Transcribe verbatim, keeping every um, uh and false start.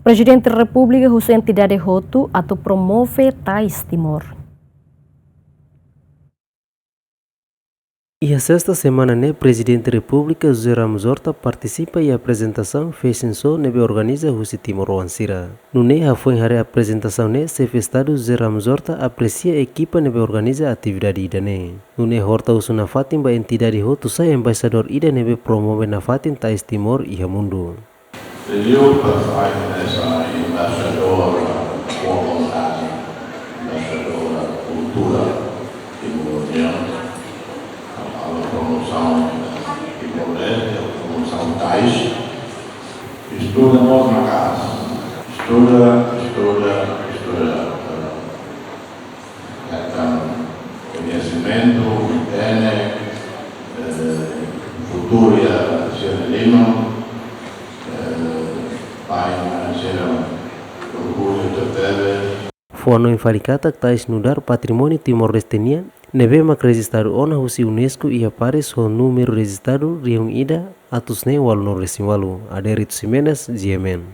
Prezidente Repúblika husu entidade hotu atu promove tais Timor. Iha sesta semana ne'e, Prezidente Repúblika José Ramos Horta partisipa iha aprezentasaun fashion show ne'ebé organiza husi timoroan sira. Nune'e hafoin haree aprezentasaun ne'e, Xefe Estadu José Ramos Horta apresia ekipa ne'ebé organiza atividade ida-ne'e. Nune'e Horta husu nafatin ba entidade hotu sai embaixadór ida ne'ebé promove nafatin tais Timor iha mundu. Liu para fai hanesan embaixadór, boa vontade, embaixadór kultura, Timor-Leste, para promosaun Timor-Leste, promosaun tais. Estuda mós maka'as. Estuda, estuda, estuda. Hetan koñesimentu, entende, eh, futuru iha sira-nia liman, eh, pai-mane sira orgullu tebes. Fó-hanoin fali katak tais nu'udar patrimóniu Timor-Leste nian, ne'ebé mak rejistadu ona husi UNESCO iha Paris ho númeru rejistadu rihun ida atus neen ualunulu resin ualu. Adérito Ximenes, G M N.